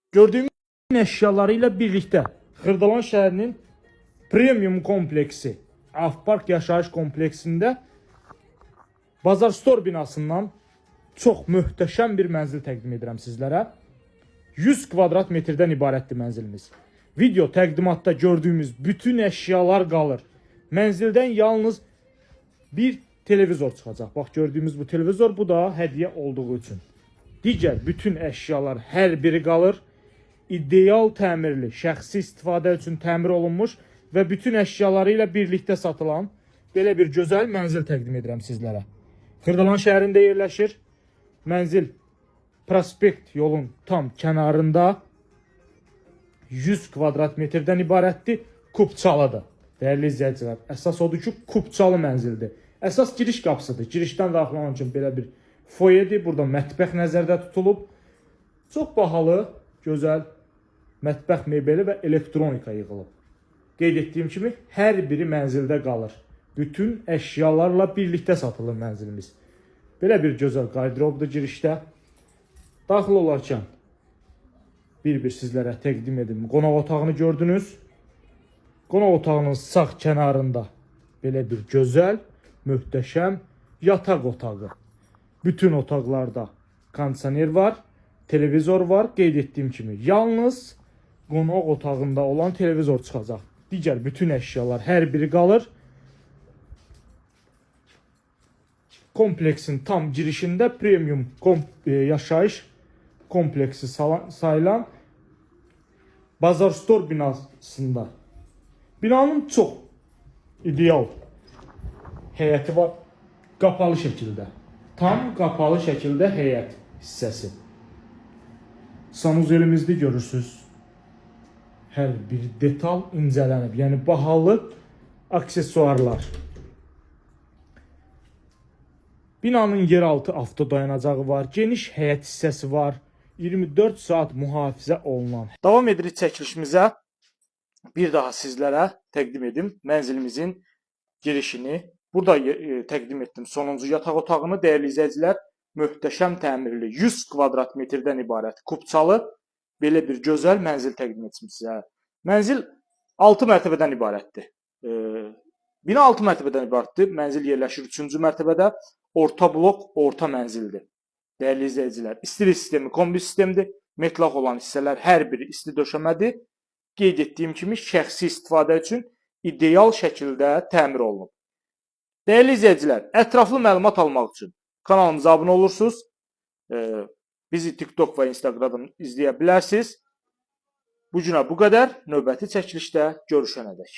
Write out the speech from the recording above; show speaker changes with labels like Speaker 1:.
Speaker 1: Gördüyümüz əşyaları ilə birlikdə Xırdalan şəhərinin premium kompleksi Avpark yaşayış kompleksində Bazar Store binasından çox möhtəşəm bir mənzil təqdim edirəm sizlərə. 100 kvadrat metrdən ibarətdir mənzilimiz. Video təqdimatda gördüyümüz bütün əşyalar qalır. Mənzildən yalnız bir televizor çıxacaq. Bax gördüyümüz bu televizor, bu da hədiyyə olduğu üçün. Digər bütün əşyalar hər biri qalır. İdeal təmirli, şəxsi istifadə üçün təmir olunmuş və bütün əşyaları ilə birlikdə satılan belə bir gözəl mənzil təqdim edirəm sizlərə. Xırdalan şəhərində yerləşir. Mənzil prospekt yolun tam kənarında 100 kvadrat metrdən ibarətdir. Kupçalıdır. Dəyərli izləyicilər, əsas odur ki, kupçalı mənzildir. Əsas giriş qapısıdır. Girişdən daxil olan üçün belə bir foyedir. Burada mətbəx nəzərdə tutulub. Çox bahalı, gözəl mətbəx mebeli və elektronika yığılıb. Qeyd etdiyim kimi, hər biri mənzildə qalır. Bütün əşyalarla birlikdə satılır mənzilimiz. Belə bir gözəl qarderobdur girişdə. Daxil olarkən bir-bir sizlərə təqdim edim. Qonaq otağını gördünüz. Qonaq otağının sağ kənarında belə bir gözəl, möhtəşəm yataq otağı. Bütün otaqlarda kondisioner var, televizor var. Qeyd etdiyim kimi, yalnız qonaq otağında olan televizor çıxacaq. Digər bütün əşyalar hər biri qalır. Kompleksin tam girişində premium yaşayış kompleksi sayılan Bazar Store binasında. Binanın çox ideal həyəti var. Qapalı şəkildə. Tam qapalı şəkildə həyət hissəsi. Sanuzelimizdə görürsüz. Hər bir detal incələnib. Yəni bahalı aksesuarlar. Binanın yeraltı avto dayanacağı var, geniş həyət hissəsi var. 24 saat mühafizə olunan. Davam edirik çəkilişimizə. Bir daha sizlərə təqdim edim mənzilimizin girişini. Burada təqdim etdim sonuncu yataq otağını, dəyərli izləyicilər. Möhtəşəm təmirli 100 kvadrat metrdən ibarət kupçalı belə bir gözəl mənzil təqdim etdim sizə. Mənzil 6 mərtəbədən ibarətdir. Bina 6 mərtəbədən ibarətdir. Mənzil yerləşir 3-cü mərtəbədə. Orta blok, orta mənzildir. Dəyərli izləyicilər, istilik sistemi kombi sistemdir. Metlaq olan hissələr hər biri isti döşəmədir. Qeyd etdiyim kimi şəxsi istifadə üçün ideal şəkildə təmir olunub. Dəyərli izləyicilər, ətraflı məlumat almaq üçün kanalımıza abunə olursunuz. Bizi TikTok və Instagramdan izləyə bilərsiniz. Bu günə bu qədər. Növbəti çəkilişdə görüşənədək.